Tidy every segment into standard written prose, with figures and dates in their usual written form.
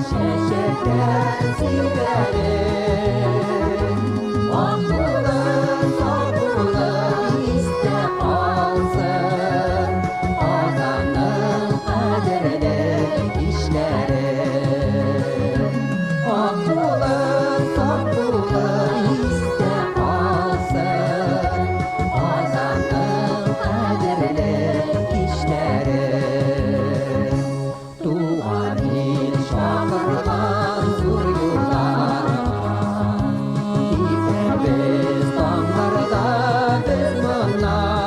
Чәчәкләр сибәлек. Ак булып, сак булып истә калсын Казанның кадерле кичләре. Ак булып, сак булып истә калсын Казанның кадерле кичләре. Туган ил чакырган зур юлларга Китәбез таңнарда без моннан.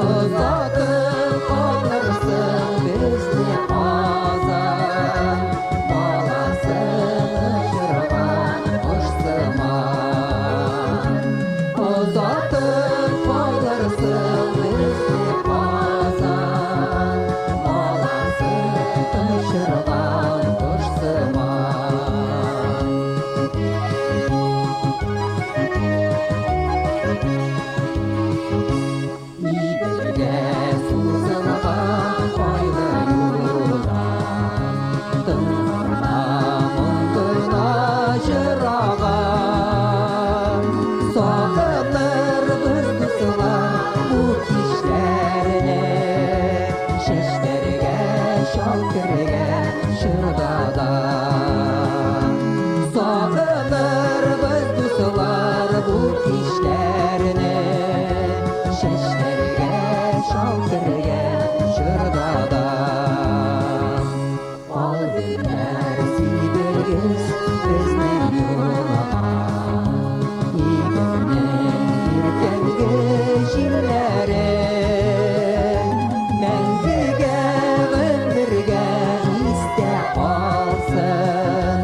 Озатып калырсың безне, Казан, Баласын очырган кош сыман. Озатып калырсың безне, Казан, Баласын очырган кош сыман. Иделгә сузылган айлы юлдан Тын гына, моң гына җыр ага. Сагынырбыз, дуслар, бу кичләрне, Чәчләргә чал кергән чорда да. Сагынырбыз, дуслар, бу кичләрне, Чәчләргә чал кергән чорда да. Ал гөлләр сибегез безнең юлга, Иделнең иртәнге җилләре. Мәңгегә, гомергә истә калсын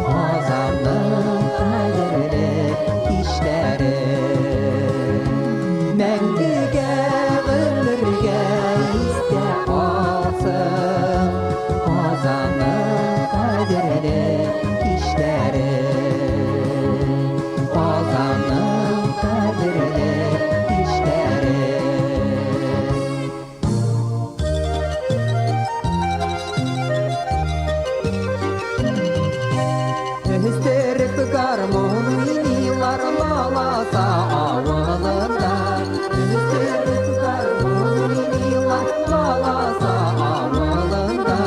Казанның кадерле кичләре. Мәңгегә, гомергә истә калсын Казанның кадерле кичләре. Казанның кадерле кичләре. Өстереп гармун уйныйлар Наласа авылында. Өстереп гармун уйныйлар Наласа авылында.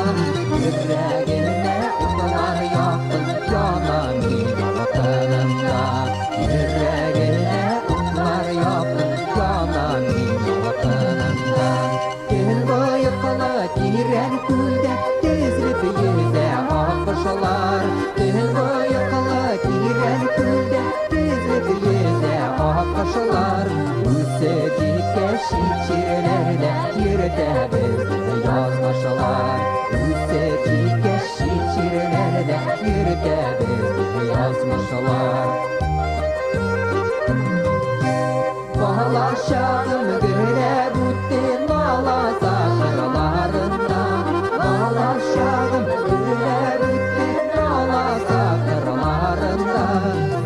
Йөрәгемә утлар яктың, яна мин ялкынымда. Йөрәгемә утлар яктың, яна мин ялкынымда. Төнбоеклы тирән күлдә тезелеп йөзә аккошлар. Төнбоеклы тирән күлдә тезелеп йөзә аккошлар. Үсеп җиткәч чит җирләрдә йөртә безне язмышлар. Үсеп җиткәч чит җирләрдә йөртә безне язмышлар. Бала чагым гөләп үтте Наласа кырларында. Бала чагым гөләп үтте Наласа кырларында.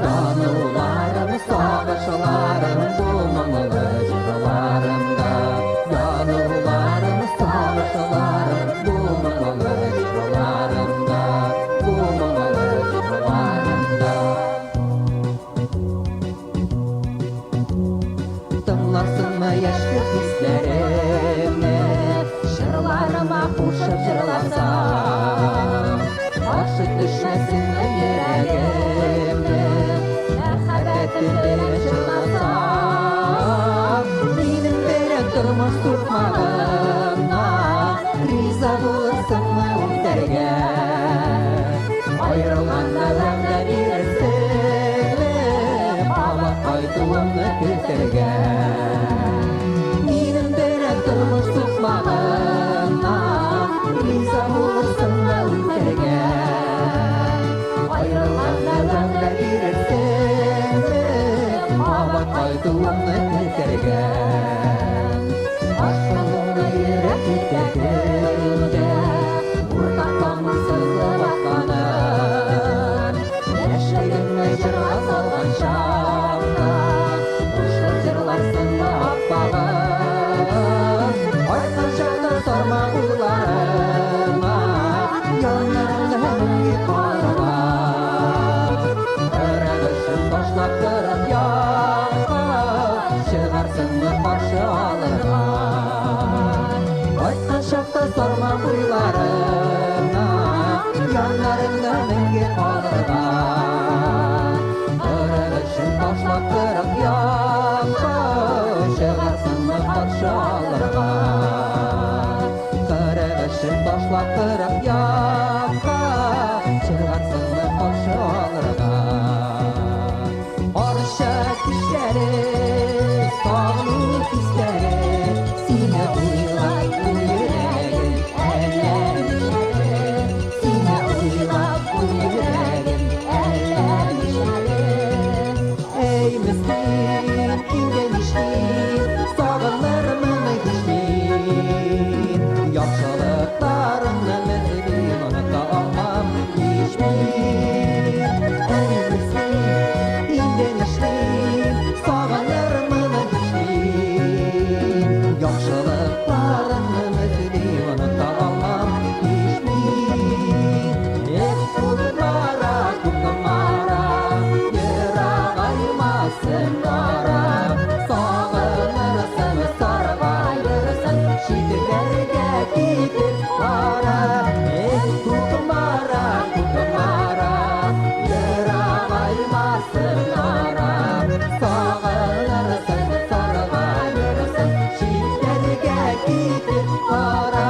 Януларым, сагышларым бу моңлы җырларымда. Януларым, сагышларым бу моңлы җырларымда. Бу моңлы җырларымда. Тыңларсыңмы яшьлек хисләремне, Җырларыма кушып җырласам? Каршы төшмәсенме йөрәгемне, Мәхәббәтем белән җырласам? Минем белән тормыш сукмагыннан Риза булырсыңмы үтәргә? Аерылганда вәгъдә бирерсеңме, Кабат кайтуыңны көтәргә? Минем белән тормыш сукмагыннан Риза булырсыңмы үтәргә? Аерылганда вәгъдә бирерсеңме, Кабат кайтуыңны көтәргә? Ашкынуны йөрәк итә көндә, Уртак таңның сызылып атканын. Яшьлегеңне җырга салган чакта, Кушылып җырларсыңмы аппагым? Кайткан чакта сарма уйларыңа, Яннарыңа чыкты Сарман буйларына, яннарыңда мәңге калырга. Кырык эшен ташлап кырык якка, чыгарсыңмы каршы алырга? Кырык эшен ташлап кырык якка, чыгарсыңмы каршы алырга? Арча кичләре, сагыну хисләре, сине уйлап бу йөрәгем әллә нишләде. Сине уйлап бу йөрәгем әллә нишләде. Эй, Мөслим, инде нишлим, сагынырмын һич мин. Яхшылыкларыңны, Мөслим, оныта алмам һич мин. Эй, Мөслим, инде нишлим, сагынырмын һич мин. Яхшылыкларыңны, Мөслим, оныта алмам һич мин. Эх, Кукмара, Кукмара, ерагаймасын ара. Сагынырсың, саргаерсың, читләргә китеп бара. Эх, Кукмара, Кукмара, ерагаймасын ара. Сагынырсың, саргаерсың, читләргә китеп бара.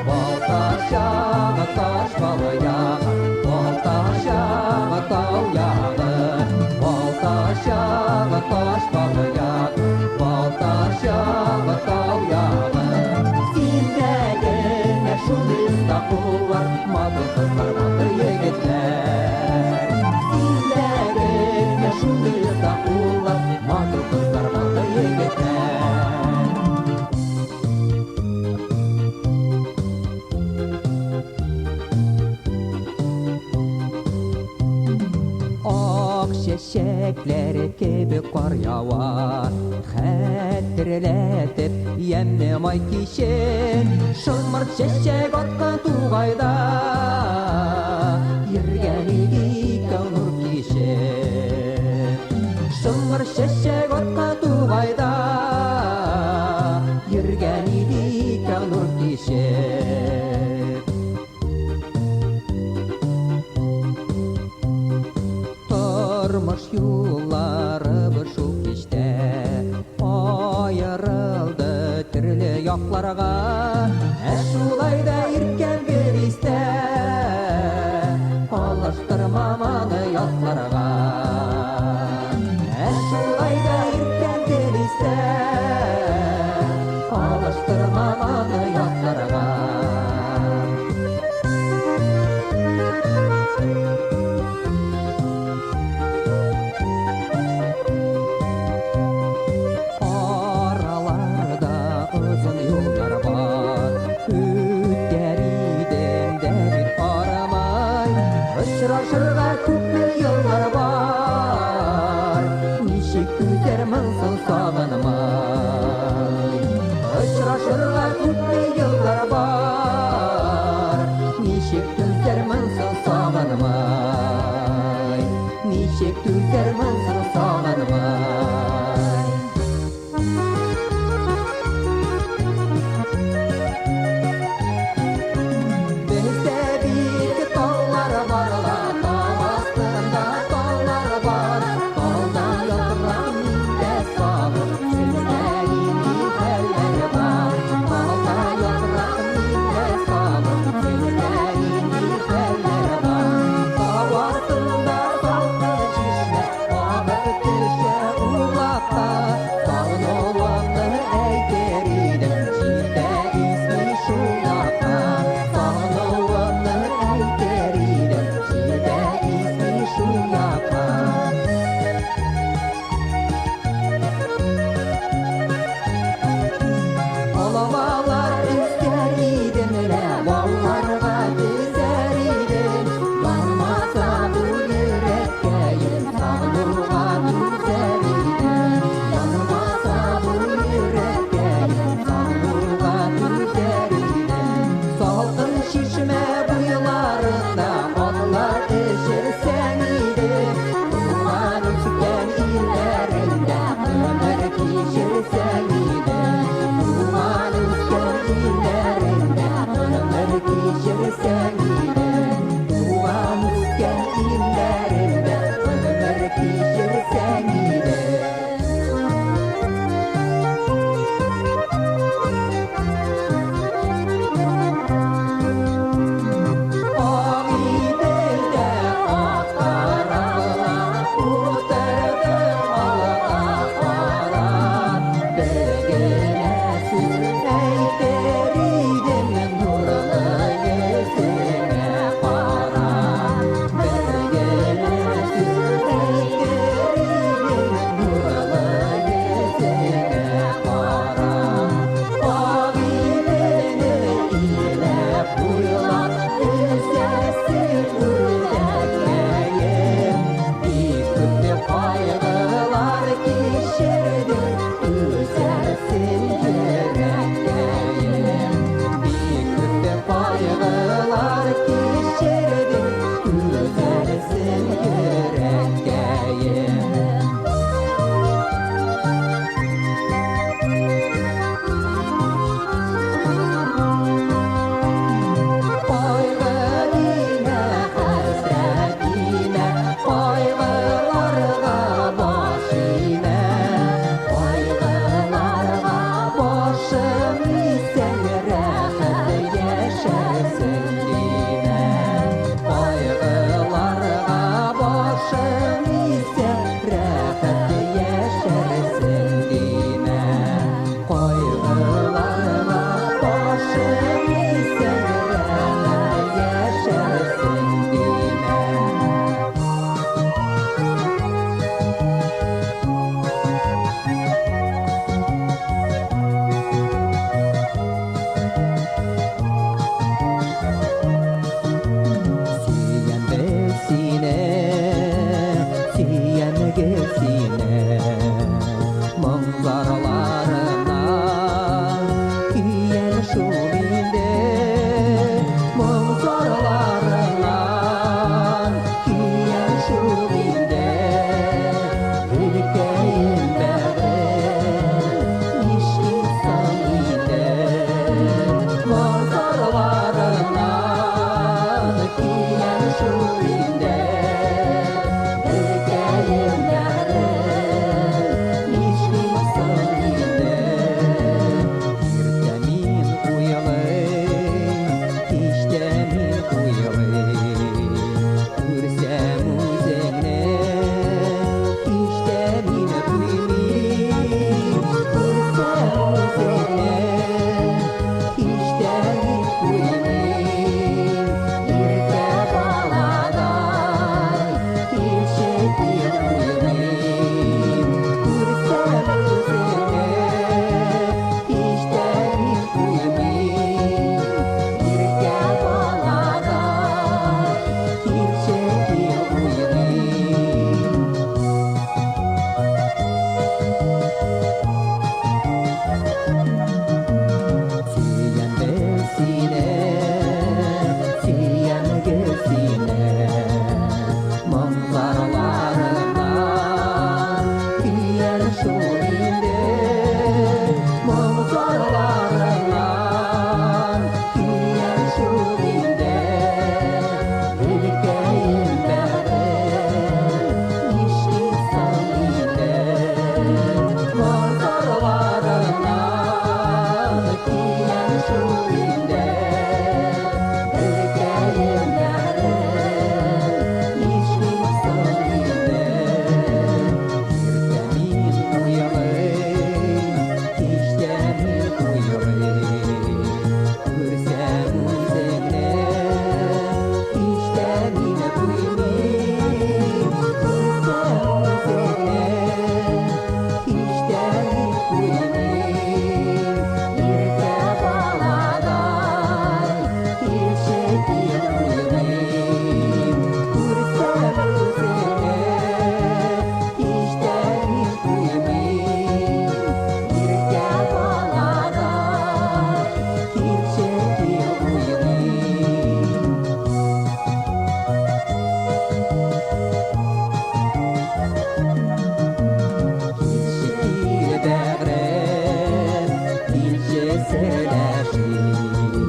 Балтач ягы, Ташбала ягы, Балтач ягы, тау ягы. Балтач ягы, Ташбала ягы, Балтач ягы, тау ягы. Синдә генә шундый оста куллар, матур кызлар, батыр егетләр. Синдә генә шундый оста куллар, матур кызлар, батыр егетләр. Ак чәчәкләр кебек кар ява, хәтерләтеп ямьле май кичен. Шомырт чәчәк аткан тугайда, йөргән идек икәү нур кичеп. Шомырт чәчәк аткан тугайда, йөргән идек икәү нур кичеп. Тормыш юлларыбыз шул кичтә аерылды төрле якларга. Ә шулай да иркәм гел истә, алыштырмам аны ятларга. Ә шулай да иркәм гел истә, алыштырмам аны ятларга. Араларда озын юллар бар, үтәр идем дә бит арымай. Очрашырга күпме еллар бар, ничек түзәрмен соң сагынмай? Очрашырга күпме еллар бар, ничек түзәрмен соң сагынмай? Ничек түзәрмен соң сагынмай? Бездә бик таулар бар ла, тау астында таулар бар. Талда ялтырап миндә сагыш, сездә нинди хәлләр бар? Талда ялтырап миндә сагыш, сездә нинди хәлләр бар? Көям шул инде, Гөлкәем бәгърем, нишлим соң инде? Иртә мин уйлыйм, кичтә мин уйлыйм, күрсәм үзеңне, кичтә мин туймыйм, күрсәм үзеңне, кичтә мин туймыйм, иркә баладай, килче дип уйлыйм, күрсәм үзеңне, кичтә мин туймыйм, иркә баладай, килче дип уйлыйм. Сөям бер сине, сөям гел сине, Моң-зарларымнан көям шул инде, Моң-зарларымнан көям шул инде, Гөлкәем бәгърем, нишлим соң инде? Моң-зарларымнан көям шул инде, Гөлкәем бәгърем, нишлим соң инде? Иртә мин уйлыйм, кичтә мин уйлыйм, күрсәм үзеңне, кичтә мин туймыйм, күрсәм үзеңне, кичтә мин туймыйм, иркә баладай, килче дип уйлыйм, күрсәм үзеңне, кичтә мин туймыйм, иркә баладай, килче дип уйлыйм. Килче кил бәгърем, килче серләшик,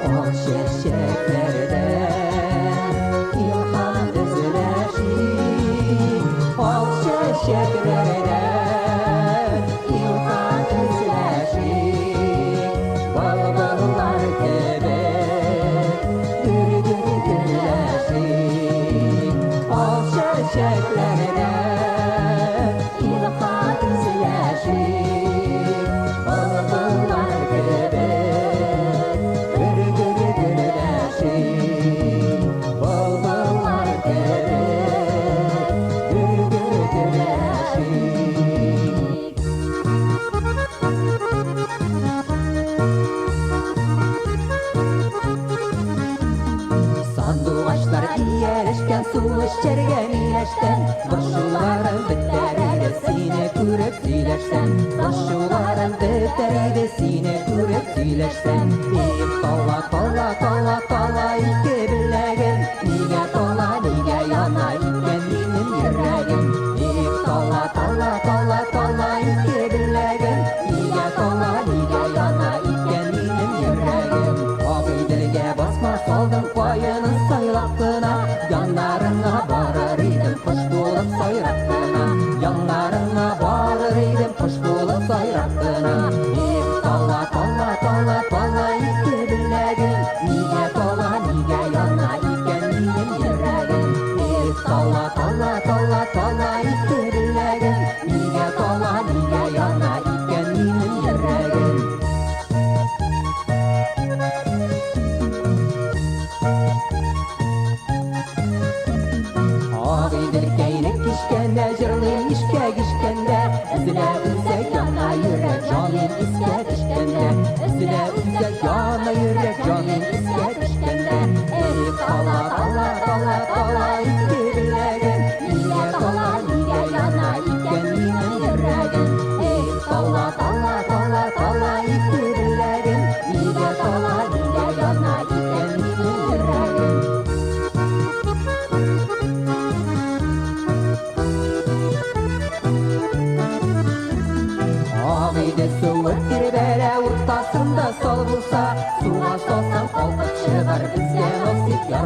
Ак чәчәкләрдән илһам эзләшик, Ак чәчәкләрдән илһам эзләшик, Былбыллар кебек гөр-гөр гөрләшик, Ак чәчәкләрдән илһам эзләшик, Былбыллар кебек гөр-гөр гөрләшик, Былбыллар кебек гөр-гөр гөрләшик. Сандугачлар ияләшкән су эчәргә миләштән, Борчуларым бетәр иде сине күреп сөйләшсәм, Борчуларым бетәр иде сине күреп сөйләшсәм. Эх, тала, тала, тала, тала ике беләгем, Нигә тала, нигә яна икән минем йөрәгем? Эх, тала, тала, тала, тала ике беләгем, Нигә тала, нигә яна икән минем йөрәгем? Агыйделгә басма салдым каенын сайлап кына, Яннарыңа барыр идем кош булып сайрап кына, Яннарыңа барыр идем кош булып сайрап кына. Эх, тала, тала, тала, тала ике беләгем, Нигә тала, нигә яна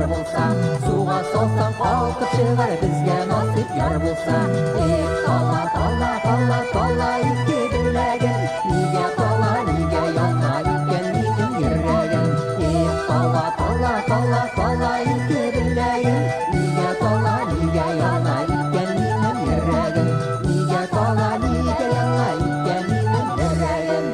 бар булса. Суга салсаң калкып чыгар, безгә насыйп яр булса. Эх, тала, тала, тала, тала ике беләгем, нигә тала, нигә яна икән минем йөрәгем. Эх, тала, тала, тала, тала ике беләгем, нигә тала, нигә яна икән минем йөрәгем. Нигә тала, нигә яна икән минем йөрәгем.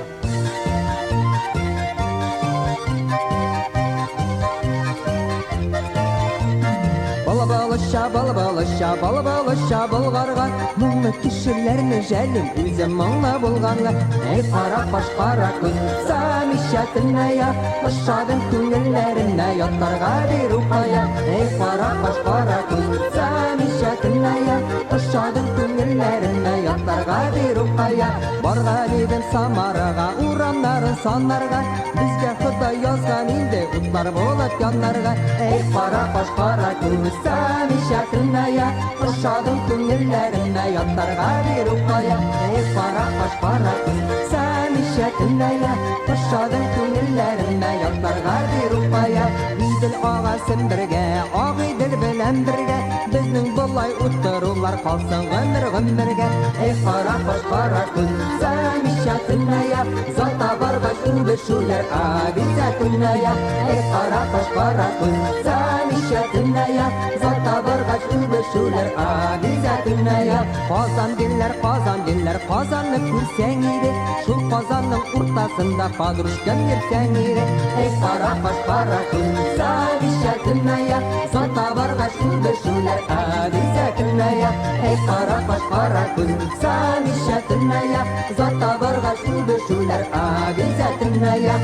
Бала-балыша, бала-балыша, бала-балыша Болгарга, моңлы кешеләрне жәлим, үзем моңлы булганга. Эй, кара каш, кара күз, замечательная, ошадың күңелләремә, ятларга бирү кая. Эй, кара каш, кара күз, замечательная, ошадың күңелләремә, ятларга бирү кая. Барган идем Самарага, урамнарын саннарга, безгә Ходай язган инде утлар булып яннарга. Эй, кара каш, кара күз, замечательная, ошадың күңелләремә, ятларга бирү кая. Эй, кара каш, кара күз, замечательная, ошадың күңелләремә, ятларга бирү кая. Идел ага Сембергә, Агыйдел белән бергә, безнең болай утырулар калсын гомер гомергә. Эй, кара каш, кара күз, замечательная, зата баргач үбешүләр обязательная. Эй, кара каш, кара күз, замечательная, зата баргач үбешүләр обязательная. Казан диләр, Казан диләр, Казанны күрсәң иде, шул Казанның уртасында подружкам йөрсәң иде. Эй, кара каш, кара күз, замечательная, зата баргач үбешүләр обязательная. Эй, кара каш, кара күз, замечательная, зата баргач үбешүләр обязательная.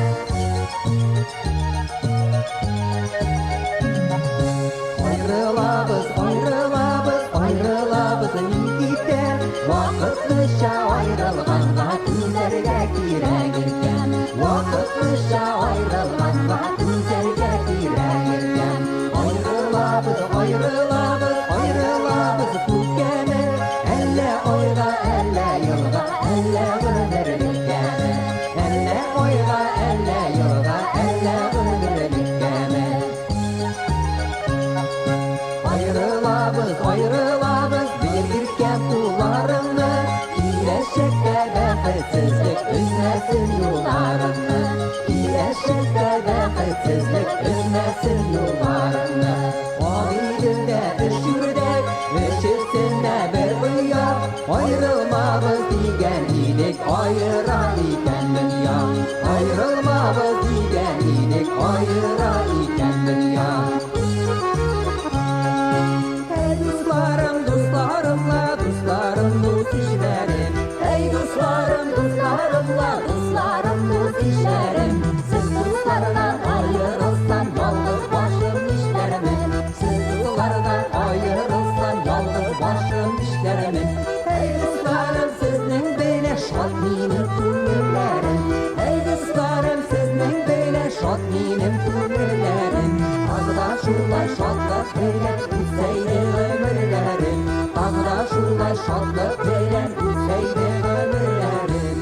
Аерылабыз, аерылабыз, аерылабыз, мин китәм. Вакытлыча аерылганга түзәргә кирәк икән. Вакытлыча аерылганга түзәргә кирәк икән. Аерылабыз, аерылабыз, аерылабыз күпкәме? Әллә айга, әллә елга, әллә гомерлеккәме? Әллә айга, әллә елга, әллә гомерлеккәме? Аерылабыз, аерылабыз, бир иркә кулларыңны, киләчәктә бәхетсезлек өзмәсен юлларыңны. Киләчәктә бәхетсезлек өзмәсен юлларыңны. Агыйделдә өч үрдәк, өчесенә бер оя, аерылмабыз дигән идек, аера икән дөнья. Аерылмабыз дигән идек, аера икән дөнья. Эй, дусларым, дусларымла, дусларым, дус ишләрем. Эй, дусларым, дусларымла, дусларым, дус ишләрем. Сез дуслардан аерылсам, ялгыз башым нишләрмен? Сез дуслардан аерылсам, ялгыз башым нишләрмен? Эй, дусларым, сезнең белән шат минем күңелләрем. Эй, дусларым, сезнең белән шат минем күңелләрем. Тагы да шулай шатлык белән үтсә иде гомерләрем. Тагы да шулай шатлык белән үтсә иде гомерләрем.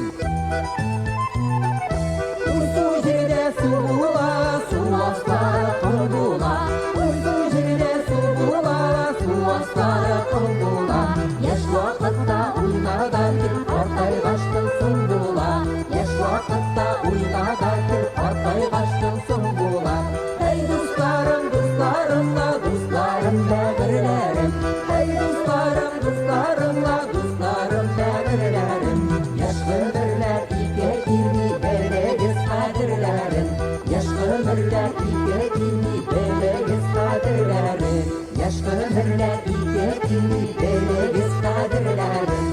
Уйсу җирдә су була, су аслары ком була. Уйсу җирдә су була, су аслары ком була. Яшь вакытта уйна да көл, картайгачтын соң була. Яшь вакытта уйна да көл, картайгачтын соң була. Эй, дусларым, дусларымла, дусларым, бәгырьләрем. Эй, дусларым, дусларымла, дусларым, бәгырьләрем. Яшь гомерләр ике килми, белегез кадерләрен. Яшь гомерләр ике килми, белегез кадерләрен. Яшь гомерләр ике килми, белегез кадерләрен.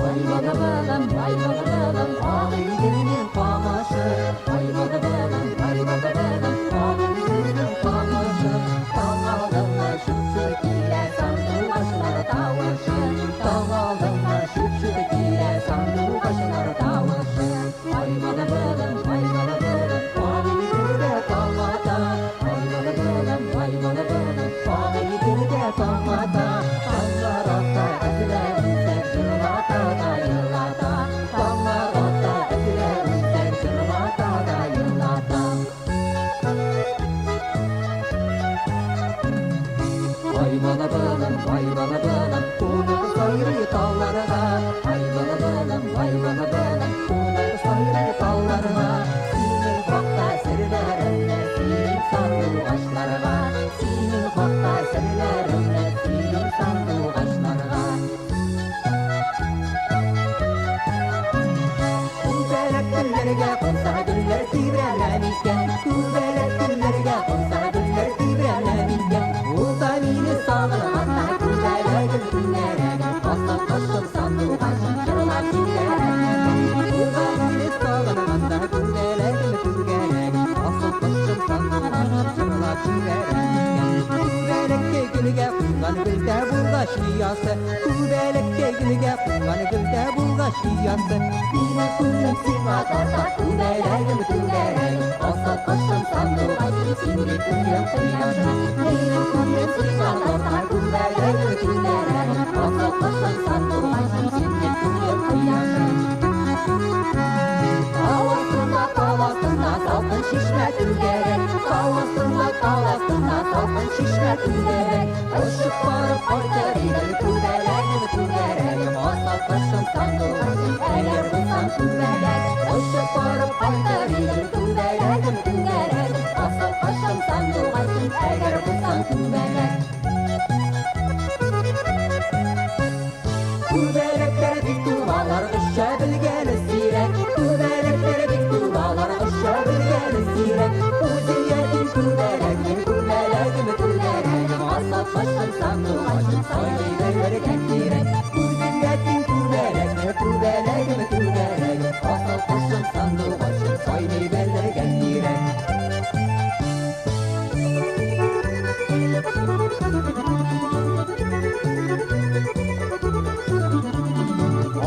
Ай балам, ай балам, Агыйделнең камышы. Ай балам, ай балам, Агыйделнең камышы. Таң алдыннан чүп-чүп килә сандугачлар тавышы. Таң алдыннан чүп-чүп килә сандугачлар тавышы. Ай балам, ай балам, Агыйделдә таң ата. Ай балам, ай балам, Агыйделдә таң ата. Таңнар ата, әзләр җырлата да. гөлләргә кунса гөлләр тибрәнә микән? Күбәләк гөлләргә кунса гөлләр тибрәнә микән? Ул да мине сагынганда күбәләгем түгәрәгем, асыл кошым сандугачым җырлап җибәрә микән? Ул да мине сагынганда күбәләгем түгәрәгем, асыл кошым сандугачым җырлап җибәрә микән? Күбәләккә гөлгә кунган гөлдә булгач оясы, күбәләккә гөлгә кунган гөлдә булгач оясы, минем күңелем сиңа тарта, күбәләгем түгәрәгем, асыл кошым сандугачым, син бит күңелем кояшы. Минем күңелем сиңа тарта, күбәләгем түгәрәгем, асыл кошым сандугачым, син бит күңелем кояшы. Тау астында, тау астында салкын чишмә түгәрәк, тау астында, тау астында салкын чишмә түгәрәк. Очып барып кайтыр идем, күбәләгем, түгәрәгем, асыл кошым сандугачым, әгәр булсам күбәләк. Очып барып кайтыр идем, күбәләгем, түгәрәгем, асыл кошым сандугачым, әгәр булсам күбәләк. Күбәләкләр бик тубалар, оча белгәне сирәк. Күбәләкләр бик тубалар, оча белгәне сирәк. Үзем ятим күбәләкмен, күбәләгем, түгәрәгем, асыл кошым сандугачым, сайрый белергә кирәк. Үзем ятим күбәләкмен, күбәләгем, түгәрәгем, асыл кошым сандугачым, сайрый белергә кирәк.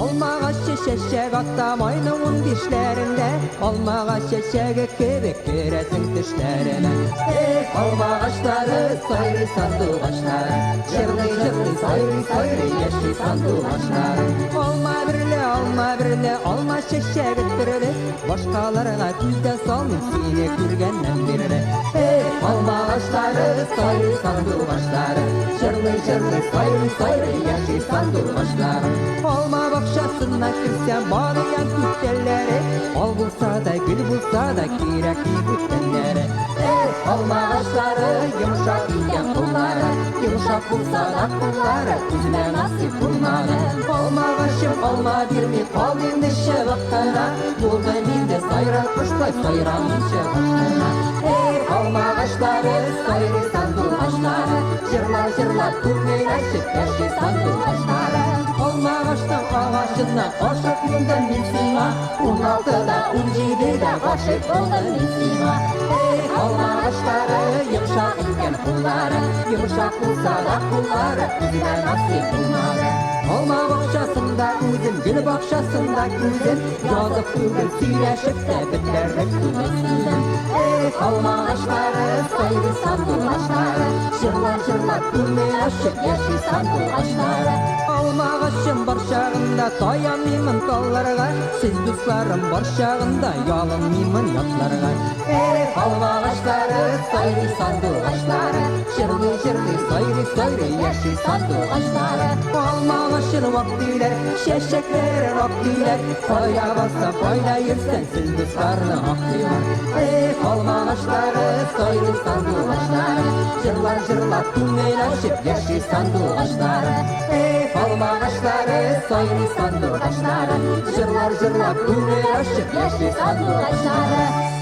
Алмагач чәчәк ата майның 15-ләрендә, алмагач чәчәге кебек керәсең төшләремә. Эх, алмагачлары, сайрый сандугачлары, җырлый җырлый сайрый сайрый яши сандугачлары. Алма берлә, алма берлә, алма чәчәге төрле, башкаларга күз дә салмыйм сине күргәннән бирле. Эх, алмагачлары, сайрый сандугачлары, җырлый җырлый сайрый сайрый яши сандугачлары. Алма бакчасына керсәм, барыян түтәлләре, ал булса да, гөл булса да, кирәкми бүтәннәре. Эх, алмагачлары, йомшак икән куллары, йомшак булса да куллары, үземә насыйп булмады. Алмагачым алма бирми, кал инде чыбык кына, булдым инде сайрар коштай, сайрамыйм чыбык кына. Эх, алмагачлары, сайрый сандугачлары, җырлар җырлап күңел ачып яши сандугачлары. Алмагачның агачына гашыйк булдым мин сиңа, 16-да, 17-дә гашыйк булдым мин сиңа. Эх, алмагачлары, йомшак икән куллары, йомшак булса да куллары, үземә насыйп булмады. Алма бакчасында үзем, гөл бакчасында күзем, язып түгел, сөйләшеп тә бетәрлек түгел сүзем. Эх, алмагачлары, сайрый сандугачлары, җырлар җырлап күңел ачып яши сандугачлары. Алмагачым бар чагында таянмыймын талларга, сез дусларым бар чагында ялынмыймын ятларга. Эх, алмагачлары, сайрый сандугачлары, җырлый җырлый сайрый сайрый яши сандугачлары. Алмагачын вак диләр, чәчәкләрен ак диләр, кая барсам, кайда йөрсәң, сез дусларны ак диләр. Эх, алмагачлары, сайрый сандугачлары, җырлар җырлап күңел ачып яши сандугачлары. Эх, алмагачлары, сайрый сандугачлары, җырлар җырлап күңел ачып яши сандугачлары.